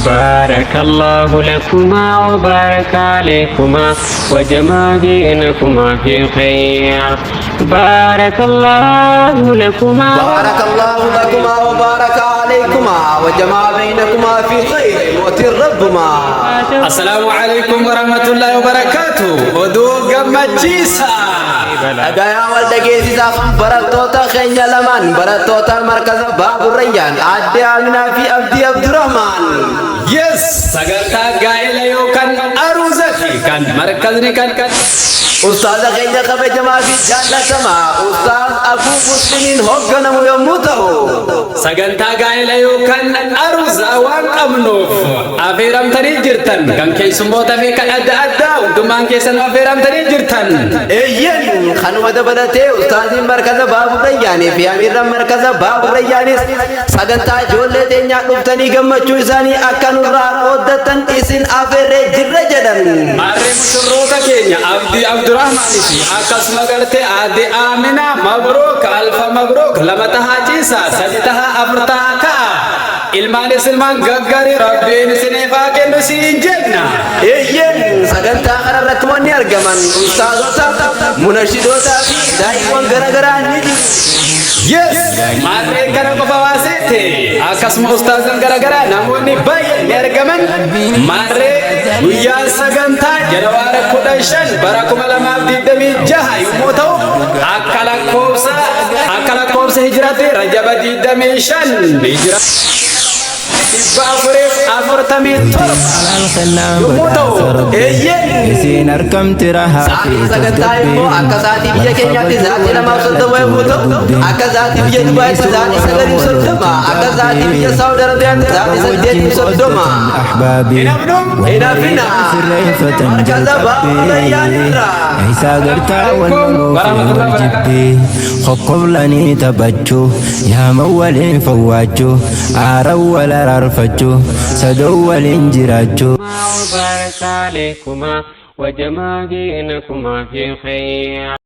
بارك الله لكما وبارك عليكما وجمع بينكما في خير. بارك الله لكما. بارك الله لكما وبارك عليكما وجمع بينكما في خير وتر ربما. Assalaamu alaikum warahmatullahi wabarakatuh. Oduu gammachiisaa. Dhagayaa wal dhageessisaaf barattoota keenya lamaan, barattoota markaza Baaburrayyaan, Aadde Aminaa fi Abdii Abdurrahmaan. Yes, sagantaa gaa'ela yookaan aruuzati kan markazni kan Ustaaza keenya kabajamaa fi jaallatamaa Ustaaz Abuu Muslimiin hoogganamu yommuu ta'u, sagantaa gaa'ela yookaan aruuzaa waan qabnuuf afeeramtanii jirtan, kan keessummoota fi kan adda addaa hundumaan keessan afeeramtanii jirtan. Eeyyen, kanuma dabalatee ustaaziin markaza Baaburrayyaanii fi amiirran markaza Baaburrayyaanis sagantaa ijoollee teenyaa dhuftanii gammachuu isaanii akka nurraa qooddattan isin afeerree jirra jedhan. Maarree mushurroota keenya Abdii Abdurrahmaanii fi akkasuma gartee Aadde Aminaa, mabruuk, alfa mabruuk, lama tahaa ciisaa, sadi tahaa, afur tahaa ka'a. Ilmaanis ilmaan gaggarii Rabbiin isiniif haa kennu siin jenna. Eeyyen, sagantaa kanarratti wanni argaman ustaazota, munashidootaa fi daa'iiwwan garaagaraa ni jiru. Yes! Maarree kana qofa waaseete akkasuma ustaazan garaagaraa namoonni baay'een ni argaman. Maarree guyyaan sagantaa Janawaara 15 bara 2026 yommuu ta'u, akka lakkoofsa hijiraatti Rajaba 25 hijira 447 yommuu ta'u. Eeyyen. Isiin argamti rahaa fi Sa'aatiin sagantaa immoo akka sa'aatii biyya keenyaatti sa'aatii 2:30 yommuu ta'u, akka sa'aatii biyya Dubaayitti sa'aatii 9:30, akka sa'aatii biyya Saawud Arabiyaatti sa'aatii 8:30. Ahbaabi. Hin hafina. Sirreeffatan Markaza Baaburrayyaan irraa. Isaa gartaa wal loluu fi wal jibbee kokkoblanii taphachuu, yaama waliin fawwaachuu, aara wal araarfachuu, sadoo waliin jiraachuu. وبارك عليكما وجمع بينكما في خير.